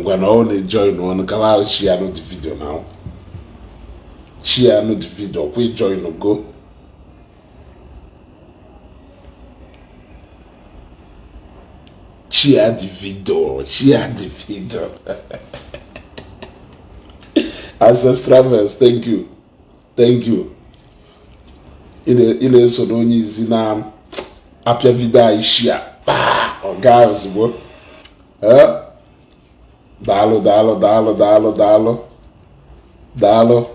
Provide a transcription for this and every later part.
Ngwa, na ọ na-ejoin ọnụ kaba, share the video now, share the video kwa join go. Share the video, share the video. Ancestral, thank you, thank you. Ị na-eso na onye izi na-apịa video anyị share, ọ gaa ozugbo. Daalụ, daalụ, daalụ, daalụ, daalụ, daalụ.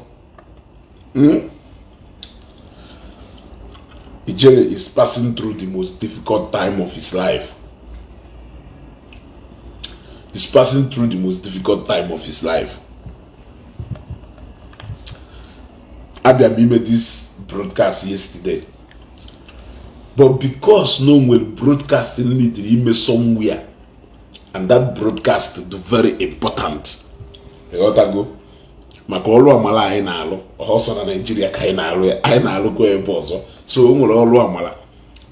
Ijele is passing through the most difficult time of his life. He's passing through the most difficult time of his life. Abịa m ime this broadcast yesterday, but because no nwere broadcast need ime somewhere, and that broadcast dị very important, ịghọtago, maka ọrụ amala anyị na-alụ ọsọ na Naijiria ka anyị na-alụ ya, anyị na-alụkwa ebe ọzọ. So o nwere ọrụ amala,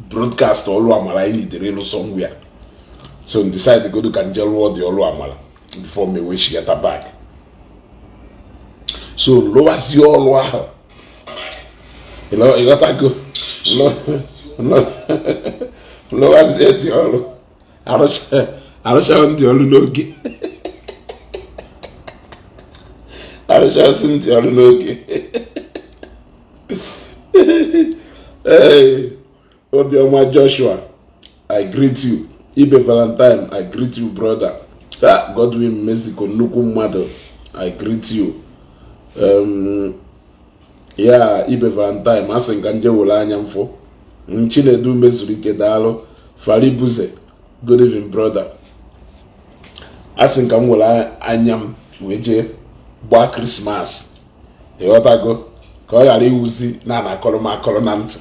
broadcast ọrụ amala anyị nidere ịlụ somewhere, so m decide godo ka nje lụọ dị ọrụ amala before me wee shigata back. So lụwazie ọrụ ahụ, ịghọtago, lụwazie dị ọrụ, arụchaghị ndị ọrụ n'oge, arụchasị ndị ọrụ n'oge. Hey, Obioma Joshua, I greet you. Ibe Valentine, I greet you, brother. Ah, Godwin Mexico, nnukwu mmadụ, I greet you. Ya Ibe Valentine, asị nka nje were anya mfụ. Chinedu mezuru ike, daalụ. Faribuze, good evening, brother. Asị nka m were anya m wee jee gbaa Christmas, ịghọtago, ka ọ ghara iwuzi na akọrọ m akọrọ na ntị,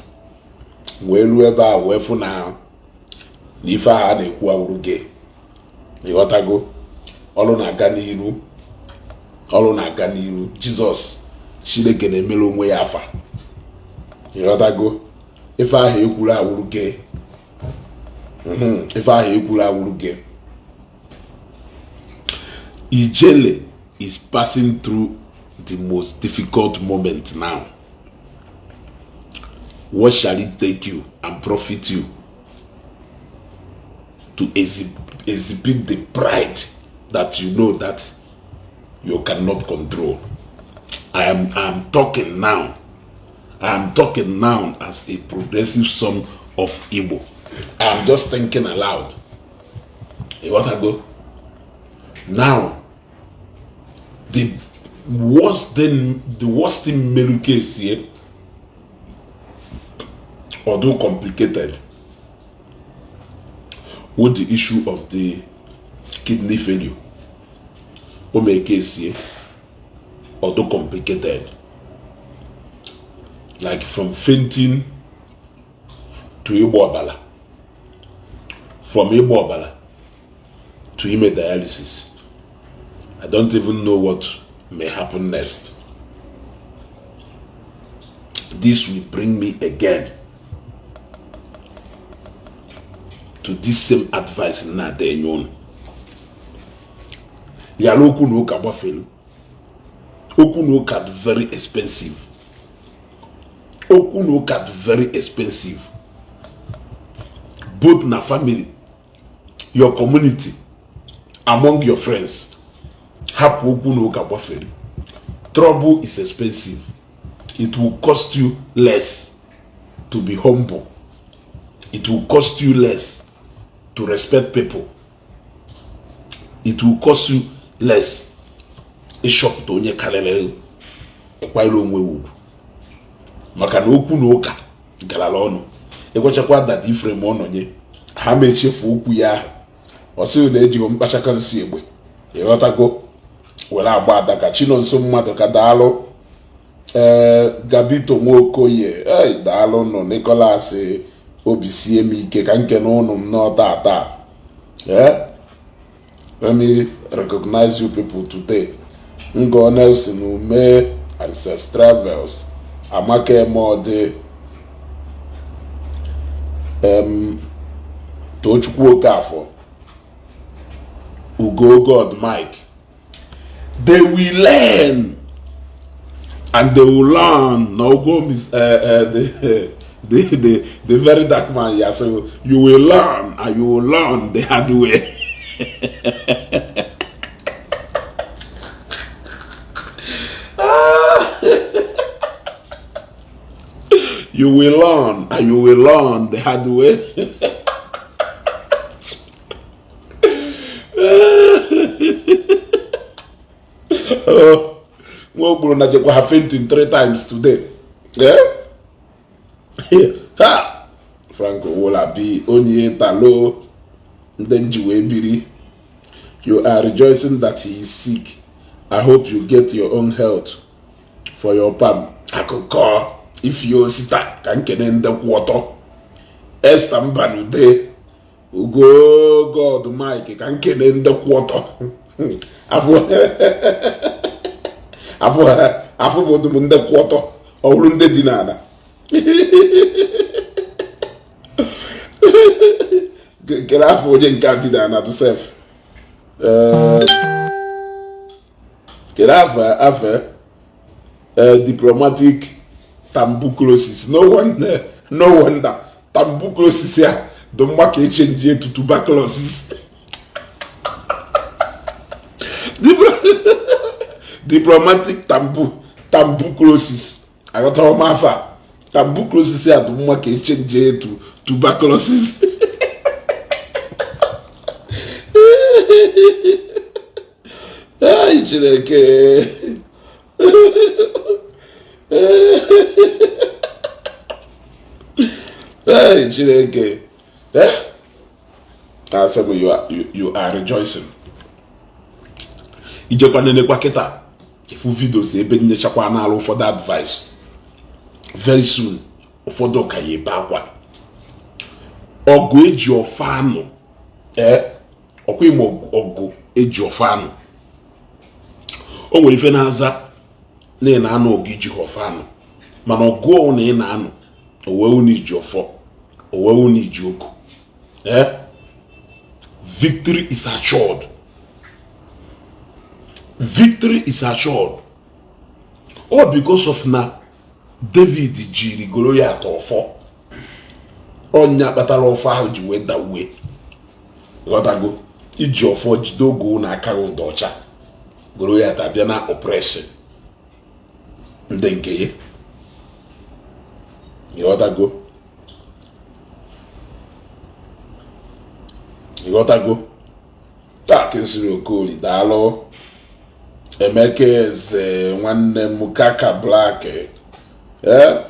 wee ruo ebe a wee fụ na ife ahụ a na-ekwu awụrụ gị, ịghọtago. Ọrụ na-aga n'iru, ọrụ na-aga n'iru. Jizọs Chineke na-emere onwe ya afa, ịghọtago. Ife ahụ ekwuru awụrụ gị, ife ahụ ekwuru awụrụ gị. Ijele is passing through the most difficult moment now. What shall it take you and profit you to exhibit the pride that you know that you cannot control? I am talking now. I am talking now as a progressive son of Igbo. I am just thinking aloud. You want to go? Now, the worst thing mere case here, although complicated, with the issue of the kidney failure, o mere case here, although complicated, like from fainting to ịgba ọbara, from ịgba ọbara to ime dialysis. I don't even know what may happen next. This will bring me again to this same advice na-ada enye unu. Yàrá okwu na ụka gbafelu. Okwu na ụka dị very expensive. Okwu na ụka dị very expensive. Both na family, your community, among your friends. Hapụ okwu na ụka gbafere. Trouble is expensive. It will cost you less to be humble. It will cost you less to respect people. It will cost you less ịchọpụta onye karịrị, ịkwanyere onwe ugwu, maka na okwu na ụka garala ọnụ. Ịgwachakwa Dada Ifrem ọnọnye ha ma echefu okwu ya ahụ, ọ sịghị na ejighị mkpachaka nsị egbe, ịghọtago, were agba adaka. Chinonso mmadụ ka daalụ. Ee, Gabito Nwokoye, ee, daalụ nụ. Nicholas, obi sie m ike ka nke na ụnụ m nọ tata. Ee, let me recognize you people today. Ngo Nelson Ume, Access Travels, Amaka Emodi, Tochukwu Okafọ, Ugo God Mike. They will learn and they will learn. Na ogo the very dark man ya, so you will learn and you will learn the hard way. You will learn and you will learn the hard way. Oh, nwa ogburu na jekwa ha fainting three times today. Yeah? Ha! Frank Owolabi onye talo ndị nji wee biri. You are rejoicing that he is sick. I hope you get your own health for your palm. Akụkọ ifi osita ka nkene ndị kwụ ọtọ. Esther Mbanude, Ugo God Mike ka nkene ndị kwụ ọtọ. Afọ afọ afọ bụ dum ndị kwụ ọtọ, ọ bụrụ ndị dị n'ala. Kere afọ onye nke a dị n'ala to sef. Kere afọ afọ diplomatic tuberculosis. No wonder, no wonder tuberculosis ya dị mma ka echange to tuberculosis. Diplomatic tuberculosis. Aghọtara m afọ a. Tuberculosis ya dị mma ka echange to tuberculosis. Ai, Chineke. Ai, Chineke. Eh? Asị m you are rejoicing. Ijekwa nenekwa kịta ifu videos ebe nyechakwa n'alụ ụfọdụ advice. Very soon ụfọdụ ka ya ebe akwa. Ọgụ eji ọfọ anụ, ee, ọkwa ime ọgụ eji ọfọ anụ, o nwere ife na-aza na ị na-anụ ọgụ iji ọfọ anụ, mana ọgụ ọwụ na ị na-anụ owewu na iji ọfọ, owewu na iji oku. Ee, victory is assured, victory is assured. All because of na David jiri Goliath ọfọ, ọnya kpatara ọfọ ahụ ji wee dawue. Ghọtago? Iji ọfọ jide oge na aka gị ụdọ ọcha, Goliath abịa na oppress ndị nke ya. Ịghọtago? Ịghọtago? Taa Kingsley Okoli, daalụ. Emeka Eze nwanne m, Kaka Black, eh?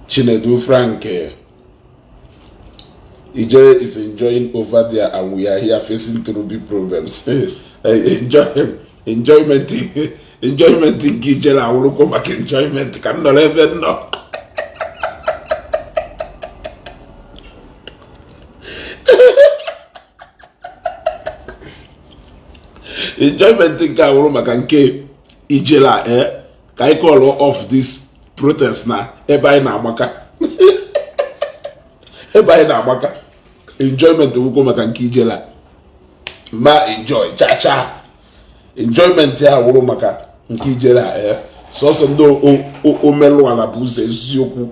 Chinedu Frank, Ijere is enjoying over there and we are here facing through big problems. Enjoyment, enjoyment nke Ijere awụrụkwa maka enjoyment ka m nọrọ ebe m nọ. Enjoyment nke awụrụ maka nke Ijere a, eh, ka anyị call off this protest na ebe anyị na-agbaka, ebe anyị na-agbaka. Enjoyment wụkwa maka nke Ijere a, ma enjoy cha cha. Enjoyment ya wụrụ maka nke Ijere a, eh, sọsọ ndị omelụ ala bụ ụzọ eziokwu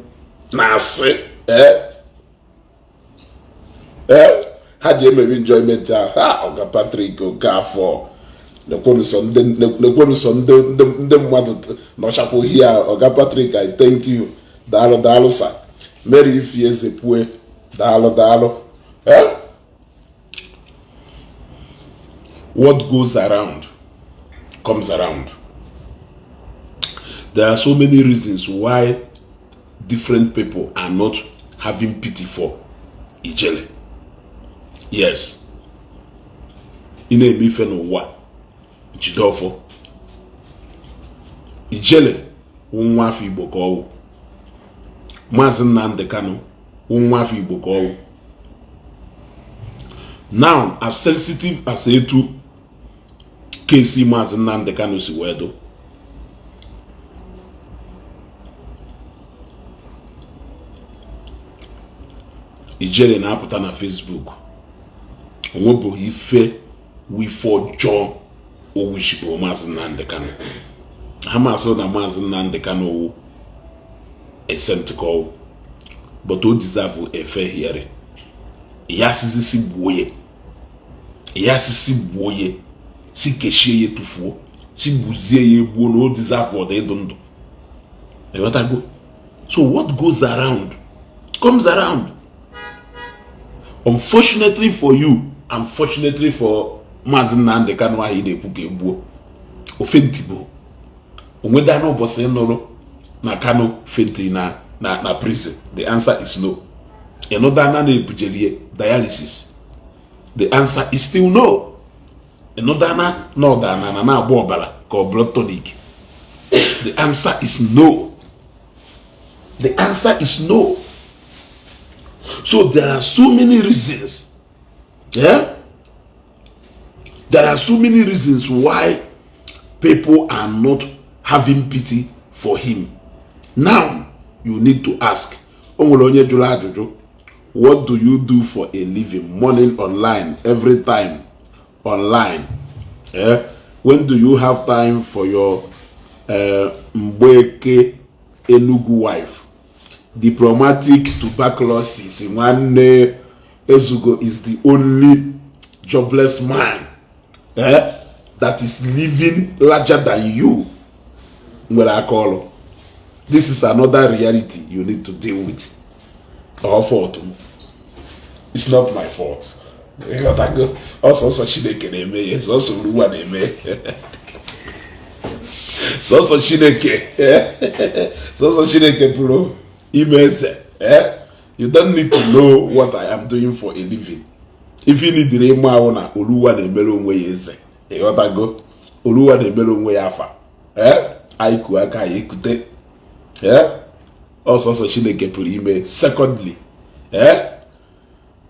na-asị, eh ee, ha ji emeri enjoyment ahụ ha. Ọga Patrick Okafọ, nekwenu sọ ndị mmadụ nọchakwa ohi a. Ọga Patrick, I thank you. Daalụ, daalụ sa. Mary Ifi Eze pue, daalụ, daalụ. Eh, what goes around comes around. There are so many reasons why different people are not having pity for Ijele. Yes, ị na-eme ife n'ụwa, jide ọfọ. Ijele wụ nwa afọ Igbo ka ọwụ. Maazị Nnamdi Kanu wụ nwa afọ Igbo ka ọwụ. Now, as sensitive as etu case Maazị Nnamdi Kanu si wee do, Ijele na-apụta na Facebook, onwebụghị ife. Ife ọjọọ o wishipụrụ Maazị Nnamdi Kanu, ha masị na Maazị Nnamdi Kanu wụ a saint ka ọwụ, but o deserve a fair hearing. Ya asịsị si gbuo ya, ya asịsị gbuo ya, si kechie ya tụfuo, si gbuzie ya egbuo, na o deserve ọdị ịdụ ndụ. Ịghọtago? So what goes around comes around. Unfortunately for you, unfortunately for Maazị Nnamdi Kanu ahụ ị na-ekwu ka egbuo, ofe ntị bụ onweda n'ụbọchị nụrụ na Kanu faintiri na prison? The answer is no. Ịnụdana na-ebujelie dialysis? The answer is still no. Ịnụdana na ọdana na na-agba ọbara ka ọ blood tonic? The answer is no. The answer is no. So there are so many reasons, yeah, there are so many reasons why people are not having pity for him. Now you need to ask, o nwere onye jụrụ ajụjụ, "What do you do for a living? Morning online, every time online, eh? When do you have time for your Mgbeke Enugu wife?" Diplomatic tuberculosis. Nwanne, Ezugo is the only jobless man, eh, that is living larger than you nwere aka ọrụ. This is another reality you need to deal with. All fault m? It's not my fault. Ịghọtago? Ọsọsọ Chineke na-eme ya, sọsọ Oluwa na-eme, sọsọ Chineke, sọsọ Chineke pụrụ ime eze. Eh? You don't need to know what I am doing for a living. If you need ịma ahụ na Oluwa na-emere onwe ya eze. Ịghọtago? Oluwa na-emere onwe ya afa. Eh? Anyị kuo aka, anyị ekute. Eh? Ọsọsọ Chineke pụrụ ime. Secondly, eh?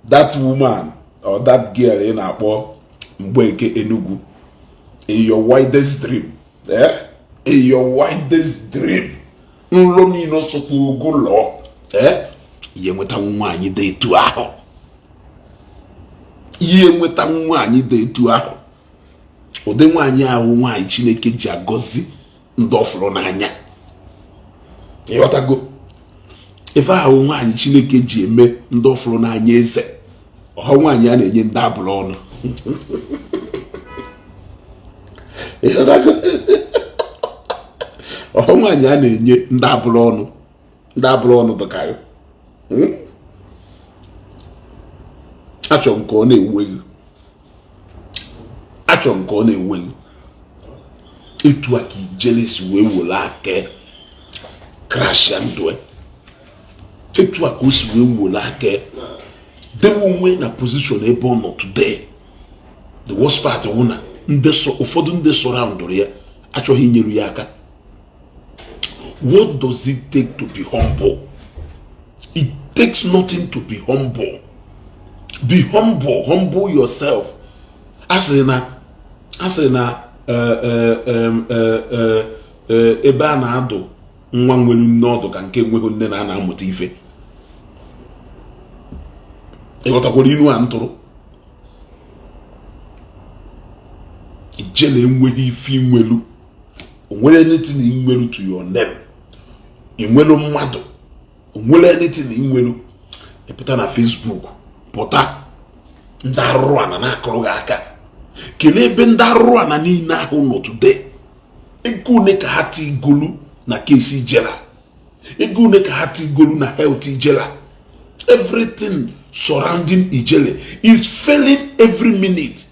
That woman or that girl ị na-akpọ Mgbeke Enugu, in your wildest dream, eh? In your wildest dream, nrọ niile ọsọkwa ogo lọọ, eh? Ihe nweta nwaanyị dị etu ahụ, ihe nweta nwaanyị dị etu ahụ, ụdị nwaanyị ahụ, nwaanyị Chineke ji agọzi ndị ọfụrụ n'anya. Ịghọtago? Ife ahụ, nwaanyị Chineke ji eme ndị ọfụrụ n'anya eze, ọha nwaanyị a na-enye ndị abụrụ ọnụ. Ịghọtago? Ọha nwaanyị a na-enye ndị abụrụ ọnụ, ndị abụrụ ọnụ dịkarị. Achọrọ m ka ọ na-ewu ewu, achọrọ m ka ọ na-ewu ewu. Etu a ka ijele si wee were aka crash ya ndụ ya, etu a ka o si wee were aka dewe onwe na position ebe ọ nọ today. The worst part wụ na ndị ụfọdụ ndị surroundụrụ ya achọghị inyere ya aka. What does it take to be humble? It takes nothing to be humble. Be humble, humble yourself. A sị na ebe a na-adụ nwa nwere nne ọdụ ka nke enweghị nne na a na-amụta ife. Ịghọtakwara inu a ntụrụ? Ijele enweghị ife inwelu, onwere anything inwelu to your name, inwelu mmadụ, onwere anything inwelu. Ịpụta na Facebook, pụta, ndị arụrụ ana na-akụrụ gị aka. Kelee ebe ndị arụrụ ana niile ahụ nọ today. Ego one ka ha tigolu na case Ijele? Ego one ka ha tigolu na health Ijele? Everything surrounding Ijele is failing every minute.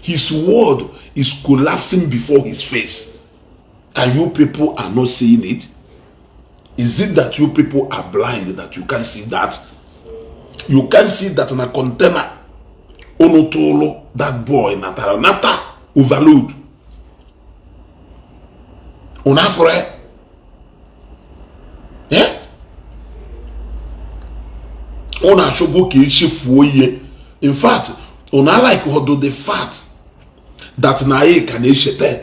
His world is collapsing before his face and you people are not seeing it. Is it that you people are blind that you can't see that? You can't see that na container unu tụlụ that boy natara nata overload? Unu afụrụ ya? Eh? Unu achọgwo ka echefuo ihe. In fact, unu alike hodo the fact that na anyị ka na-echeta,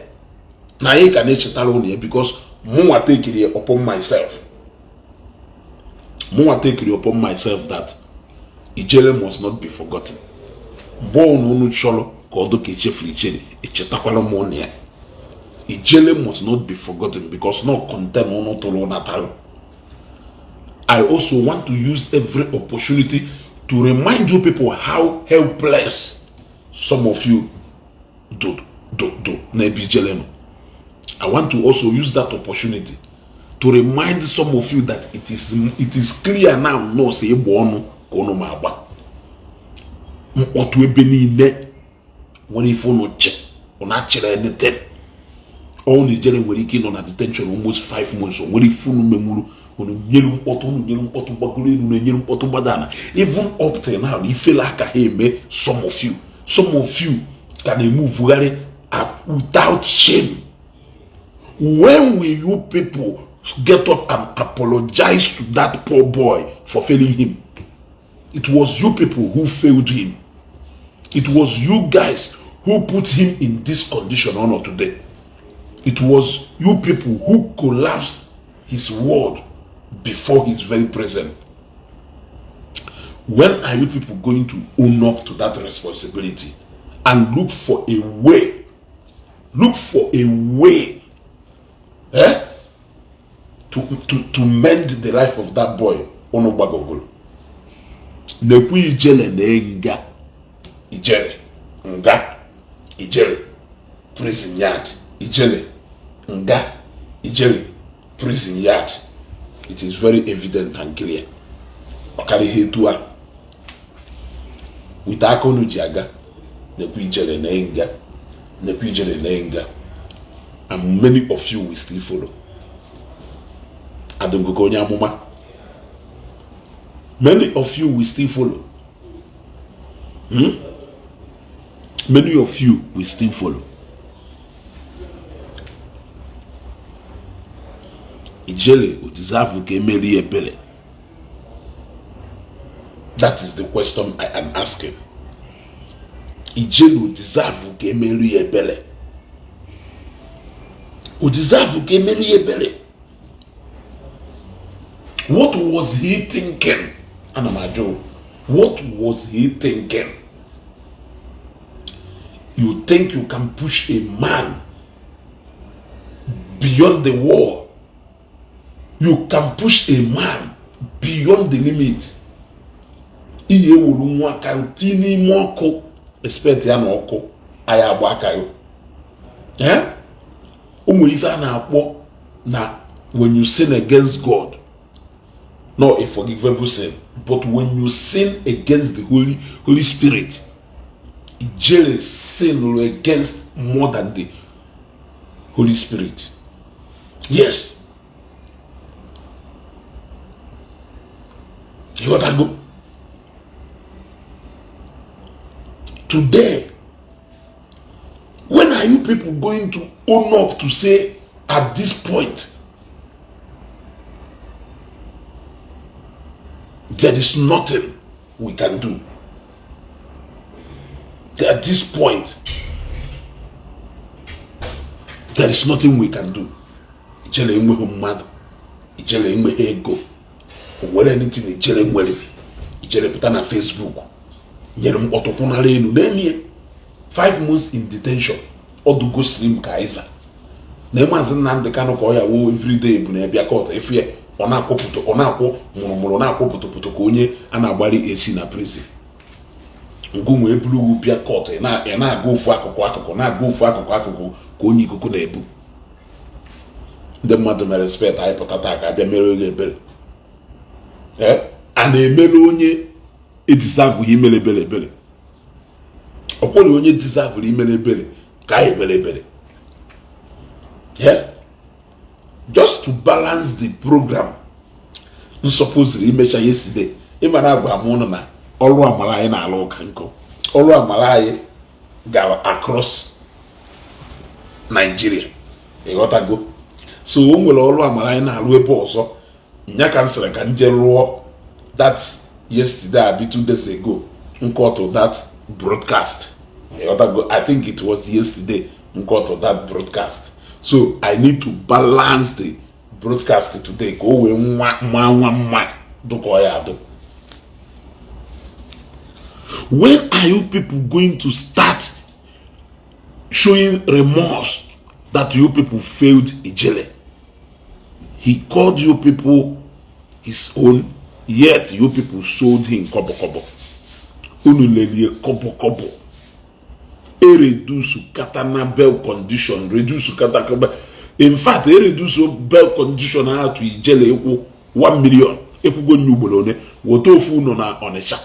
na anyị ka na-echetara unu ya, because mụnwa take it upon myself, mụnwa take it upon myself that Ijele must not be forgotten. Mgbe unu chọrọ ka Ka ọ dị ka echefuru Ijele, echetakwara m ụnụ ya. Ijele must not be forgotten because no condemn ụnụ tụrụ natalụ. I also want to use every opportunity to remind you people how helpless some of you do n'ebe Ijele nọ. I want to also use that opportunity to remind some of you that it is clear now, no say ịgba ọnụ ka ụnụ ma agba mkpọtụ ebe niile nwere ife ụnụ che ụnụ achịrị anything. Ọ na Ijele nwere ike ịnọ na detention almost 5 months, o nwere ife unu menwuru. Unu nyere mkpọtụ, unu nyere mkpọtụ gbagoro elu, na-enyere mkpọtụ gbada ala. Even up till now, ifele aka ha eme. Some of you ka na-emuvugharị without shame. When will you people get up and apologize to that poor boy for failing him? It was you people who failed him. It was you guys who put him in this condition honor today. It was you people who collapsed his world before his very presence. When are you people going to own up to that responsibility and look for a way? Look for a way, eh, to mend the life of that boy. Unu gbagogolo. Nekwu Ijele na nga Ijele, nga Ijele, prison yard, Ijele, nga Ijele, prison yard. It is very evident and clear. Ọkara ihe etu a wite aka unu ji aga. Nekwu Ijele na nga, nekwu Ijele na nga, and many of you will still follow. Adụngụkọ onye amụma, many of you will still follow. Many of you will still follow. Ijele o deserve ka emeri ebere? That is the question I am asking. Ijele o deserve ka emeri ebere? O deserve ka emeri ebere? What was he thinking? Ana m ajụ, what was he thinking? You think you can push a man beyond the wall? You can push a man beyond the limit? Ihe ewuru nwa aka tinye n'ime ọkụ, expect ya na ọkụ anyị agba aka ya. O nwere ife a na-akpọ na when you sin against God, not a forgivable sin, but when you sin against the Holy Spirit. Ijele sin against more than the Holy Spirit. Yes, you got to go today. When are you people going to own up to say, at this point there is nothing we can do? At this point there is nothing we can do. Ijele enweghị mmadụ, Ijele enweghị ego, o nwere anything Ijele nwere? Ijele pụta na Facebook nyere mkpọtụ kwụnara elu n'enye 5 months in detention. Ọdụ gosiri m ka ịza na Maazị Nnamdị Kanụ ka ọ ya woo everyday bụ na ebịa court efu ya, ọ na-akwụ, ọ na-akwụ mụrụmụrụ, na-akwụ pụtụpụtụ ka onye a na-agbari esi na prison. Ngụnwe eburu ugwu bịa court, ị na-aga ofu akụkụ akụkụ, na-aga ofu akụkụ akụkụ ka onye ikuku na-ebu. Ndị mmadụ mere respect anyị pụta taa ka abịa mere oge ebere a na-emere onye edeserveghị imere ebere ebere. Ọ kwere onye deservụrụ imere ebere ka anyị ebere ebere. Yeah, just to balance the program m supposed imecha yesterday. Ịmara agwa m ụnụ na ọrụ amara anyị na-alụ ụka nkụ, ọrụ amara anyị gara across Nigeria, ịghọtago? So o nwere ọrụ amara anyị na-alụ ebe ọzọ nya ka m sịrị ka m jee rụọ that yesterday abi 2 days ago nkọtụ that broadcast, ịghọtago? I think it was yesterday nkọtụ that broadcast. So I need to balance the broadcast today ka o wee nwa nwa nwa mma dụkọ ya adụ. When are you people going to start showing remorse that you people failed Ijele. He called you people his own, yet you people sold him kobo kobo. Unu lelie kobo kobo. E reduce kata na bail condition, reduce kata kobo. In fact, e reduce bail condition ahụ to Ijele ịkwụ 1 million. Ekwugo nye ugboro one, weta ofu ụlọ na Ọnịsha,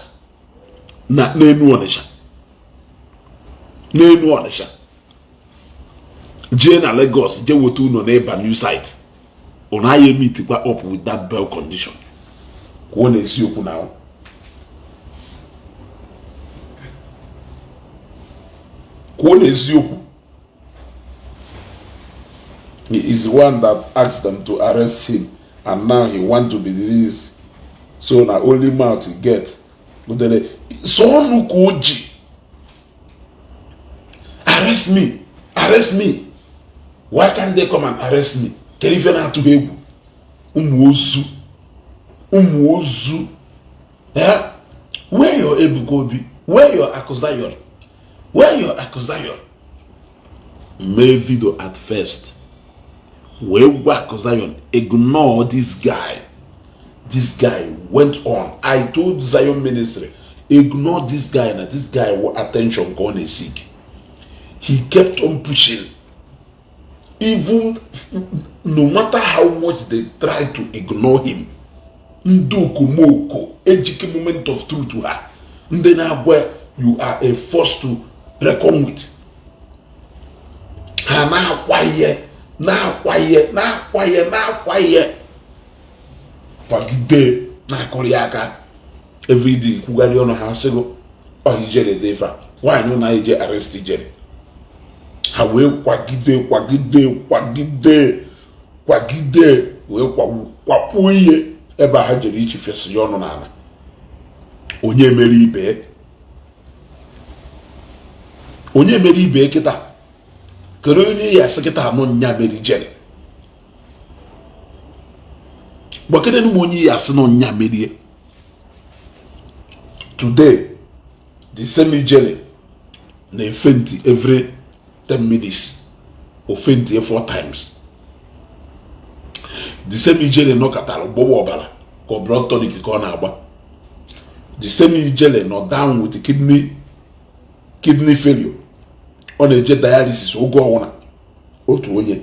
na n'enu Ọnịsha, n'enu Ọnịsha. Jee na Lagos, jee weta ụlọ n'ịba new site. Ụnụ anya meetikwa up with that bail condition. Kwuo na eziokwu na kwuo na eziokwu. He is the one that asked them to arrest him, and now he want to be released. So na only mouth he get. So ọnụ ka o ji. Arrest me, arrest me. Why can't they come and arrest me? Kedu ife na-atụ ha egwu? Ụmụ ozu, ụmụ ozu. Yeah? Where your Ebuka Obi? Where your Aku Zion? Where your Aku Zion? Mee video at first. Wee gwa Aku Zion, ignore this guy. This guy went on. I told Zion Ministry, ignore this guy. Na this guy wa attention ka ọ na-seek. He kept on pushing. Even no matter how much they try to ignore him, ndị okomoko ejike moment of truth ha, ndị na-agwa you are a force to reckon with. Ha na-akwa ihe, na-akwa ihe, na-akwa ihe, na-akwa ihe, kwagide na-akụrị aka everyday, kwugharị ọnụ ha sịgo ọ Ijele dị ife a, nwaanyị na eje arrest Ijele. Ha wee kwagide, kwagide, kwagide, kwagide, wee kwakpuo ihe ebe a ha jere ichifesi ya ọnụ n'ala. Onye mere ibe, onye mere ibe kịta, kedu onye ya asị kịta anọ nya mere Ijele? Gbakere m onye ya asị nọ nya merie. Today the same Ijele na-efaint every 10 minutes, o faint 4 times. The same Ijele nọkọtara gbọwa ọbara ka ọ blood tonic ka ọ na-agba. The same Ijele nọ down with kidney failure, ọ na-eje dialysis oge ọwụna. Otu onye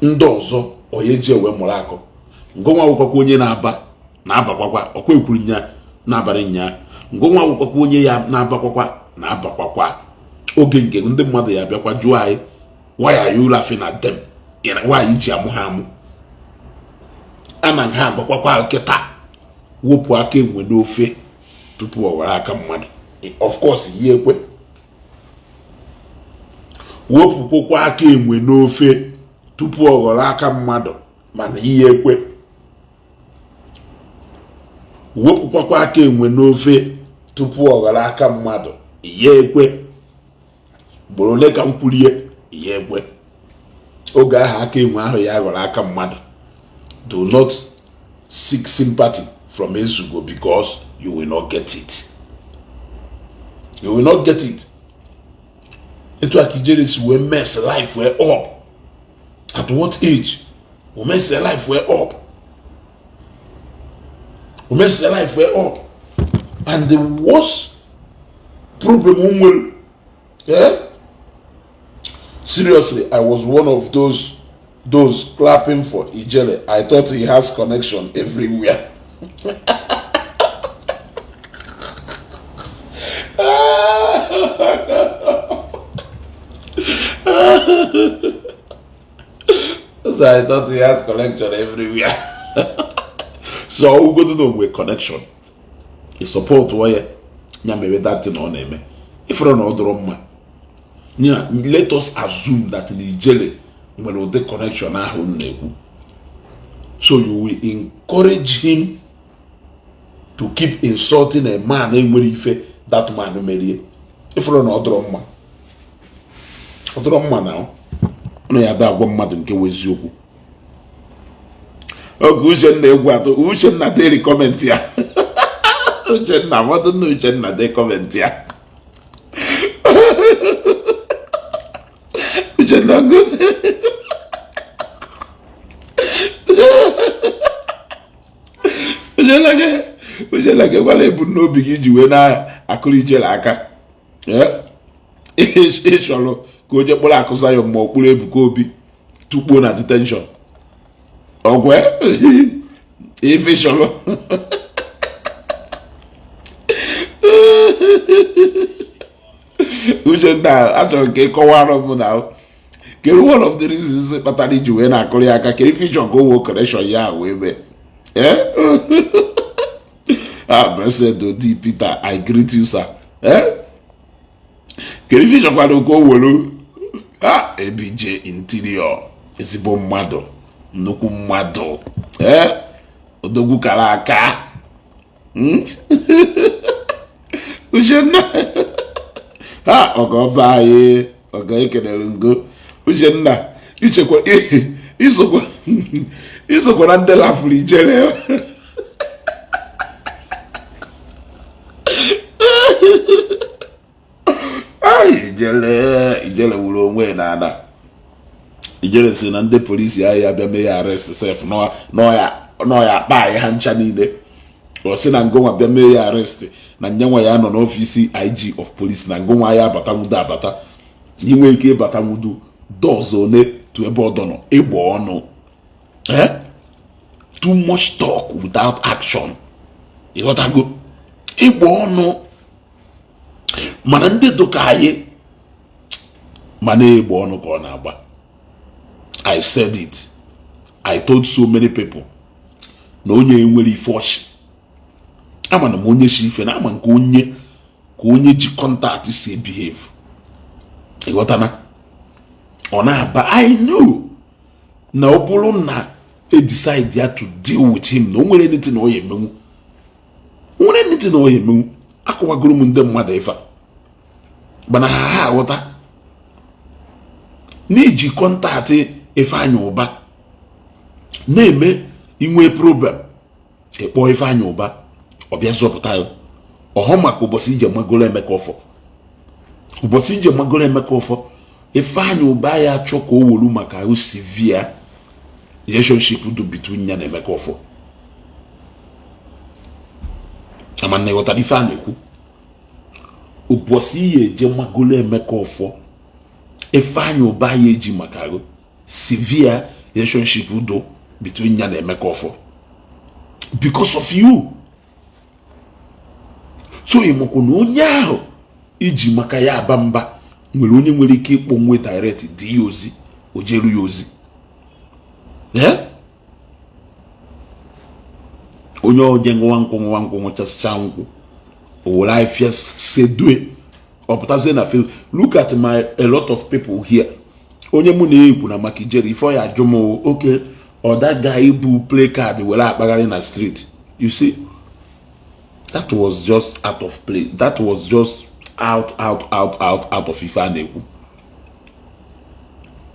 ndị ọzọ onye ji ewe mụrụ akọ ngụnwa wụkwakwa onye na-aba na-abakwakwa ọkwa ekwuru nya n'abalị nya ngụnwa wụkwakwa onye ya na-abakwakwa na-abakwakwa. Oge nke ndị mmadụ ya bịakwa jụọ anyị, why are you laughing at them? Why ji amụ ha amụ? Ana ha agbakwakwa nkịta wepụ aka enwe n'ofe tupu ọ were aka mmadụ. Of course yi ekwe wepụkwakwa aka enwe n'ofe tupu ọ ghọrọ aka mmadụ, mana ihe ekwe wepụkwakwa aka enwe n'ofe tupu ọ ghọrọ aka mmadụ, ihe ekwe. Ugboro ole ka m kwurie, ihe ekwe. Oge ahụ aka enwe ahụ ya ghọrọ aka mmadụ, do not seek sympathy from Ezugo, because you will not get it. You will not get it. Etu a ka Ijele si wee mess life wee up. At what age? We mess their life wee up. We mess their life wee up. And the worst problem o nwere, eh? Seriously, I was one of those clapping for Ijele. I thought he has connection everywhere. So I thought he has connection everywhere. So ugodo na onwe connection. I support onye ya mere that thing ọ na-eme. Ifere na ọ dụrụ mma. Yeah, let us assume that Ijele nwere ụdị connection ahụ m na-ekwu. So you will encourage him to keep insulting a man enwere ife that man merie. Ifere na ọ dụrụ mma. Ọ dụrụ mma na ọ ya ada agwa mmadụ nke wụ eziokwu. Oge Uchenna egwu atụ, Uchenna deri comment ya. Uchenna, mmadụ nna Uchenna dee comment ya. Uchenna, Uchenna gwara ebumnobi gị iji wee na-akụrụ Ijele aka. Ị chọrọ ka o jee kpụrụ akụ Zion ma ọ kpụrụ Ebuka Obi tukpuo na detention ọgwe ife chọrọ. Uchenna, achọrọ ka ị kọwara m na kedu one of the reasons kpatara iji wee na-akụrụ ya aka, kedu ife ị chọ ka o wee connection ya wee mee. Ah, Blessed Odi Peter, I greet you, sir. Kedu ife ị chọkwara ka o were? Ah, ABJ Interior, ezigbo mmadụ, nnukwu mmadụ, ee, odogwu kara aka. Uchenna, ha ọgọba anyị ọga ekelere ngo. Uchenna, ichekwa isokwa na ndị lafụrụ Ijele. Ijele Ijele wuru onwe na ana. Ijele si na ndị polisi ahụ ya bịa mee ya arrest sef n'ọya akpa anyị ha ncha niile. Ọ sị na ngụnwa bịa mee ya arrest na nyenwa ya nọ n'ọfisi IG of police na ngụnwa ya abata nwudo abata inwe ike ịbata nwudo doors one to ebe ọdọ nọ ịgba ọnụ. Too much talk without action, ịghọtago, ịgba ọnụ. Mana ndị dụka anyị mana ịgba ọnụ ka ọ na-agba. I said it, I told so many people na onye nwere ife ọchị ama na m onye shi ife na ama nke onye ka onye ji contact si behave, ịghọtana. Ọ na-aba. I know na ọ bụrụ na e decide ya to deal with him na o nwere anything na ọ ya emenwu, nwere anything na ọ ya emenwu. Akọwagoro m ndị mmadụ ife a mana ha aghọta n'iji contact Ifeanyi Ụba na-eme inwe problem ịkpọ Ifeanyi Ụba ọ bịa zọpụta ya ọhụ maka ụbọchị ije magoro Emeka Ọfọ, ụbọchị ije magoro Emeka Ọfọ, Ifeanyi Ụba ya achọ ka o wolu maka osivia relationship do between ya na Emeka Ọfọ. Ama na ịghọtara ife a na-ekwu. Ụbọchị ihe eje magolo Emeka Ọfọ, Ifeanyi Ụba ya eji maka ahụ severe relationship do between ya na Emeka Ọfọ because of you. So ịmakwa na onye ahụ iji maka ya aba mba nwere onye nwere ike ịkpọ nwe direct dị ya ozi, o jeru ya ozi. Onye oje ṅụwa nkwụ ṅụwa nkwụ ṅụchasịcha nkwụ o were afịa sedue ọ pụtazie na Facebook. Look at my a lot of people here. Onye mụ na-ekwu na maka Ijere ife ọ ya ajụ m oke ọ that guy bụ play card were akpagharị na street. You see, that was just out of play. That was just out out out out out of ife a na-ekwu.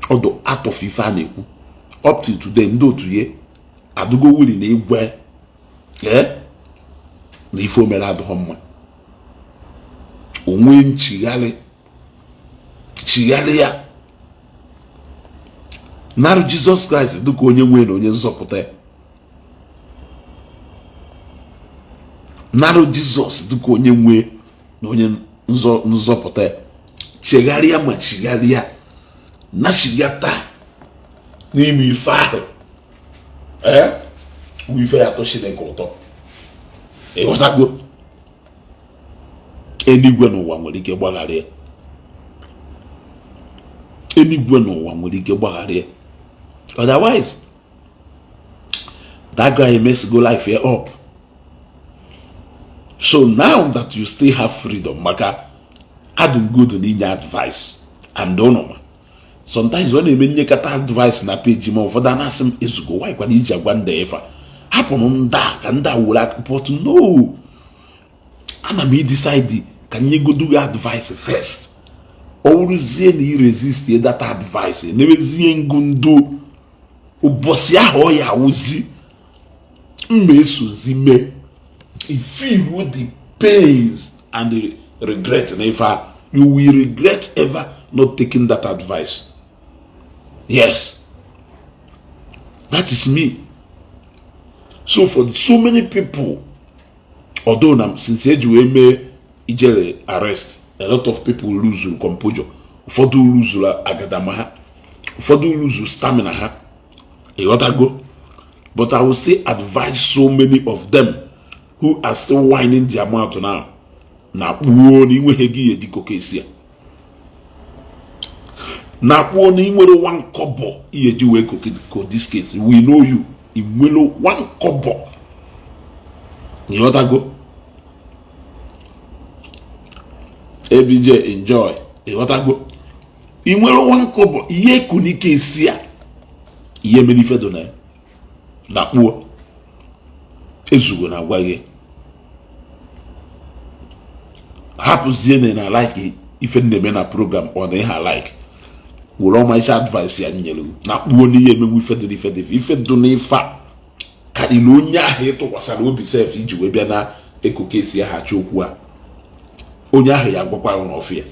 Ọdụ out of ife a na-ekwu. Up till today ndị otu ye adụgo wuli na igwe na ife omere adịghọ mma. Onwe nchigharị chigharị ya narụ Jizọs Kraịst dịka onye nwe na onye nzọpụta ya, narụ Jizọs dịka onye nwe na onye nzọpụta ya, chegharịa ma chigharịa na chigata n'ime ife ahụ bụ ife ya atọ Chineke ụtọ. Ịghọtago, eluigwe n'ụwa nwere ike gbaghara ya, eluigwe n'ụwa nwere ike gbaghara ya. Otherwise that guy mess go life here up. So now that you still have freedom, maka adụ good n'inye advice and ụnụma sometimes ọ na-eme nyekọta advice na page ma ụfọdụ na-asị m ezugo why kwana iji agwa ndị ife hapụrụ ndị a ka ndị a were aka, but no, ana m decide ka nyegodu gị advice first. Ọ wụrụzie na i resist that advice na-emezie ngụ ndo ụbọchị ahụ ọ ya awụzi mma esozi mee feel the pains and the regret na ife a, you will regret ever not taking that advice. Yes, that is me. So for so many people, although na since eji wee mee Ijele arrest, a lot of people lose composure, ụfọdụ lose agadama ha, ụfọdụ lose stamina ha, ịghọtago? But I will still advise so many of them who are still whining their mouth now na kpuo na inweghị gị ejikọ kesi a, na kpuo na inwere one kobo ihe ji wee ko this case. We know you. Ị nwere one kobo, ịghọtago? ABJ enjoy, ịghọtago? Ị nwere one kobo ihe ekunike esi a, ihe mere ife dị na ya na kpuo ezugo na agwa gị hapụzie na na like ife na-eme na program ọ na ihe like were ọmarịcha advice ya nyere na kpuo n'ihe emenwu ife dị n'ife dị ife dị n'ife a karịrị onye ahụ ịtụkwasara obi sef iji wee bịa na ekoke esi aghachi okwu a, onye ahụ ya agwakwa ya n'ọfịa.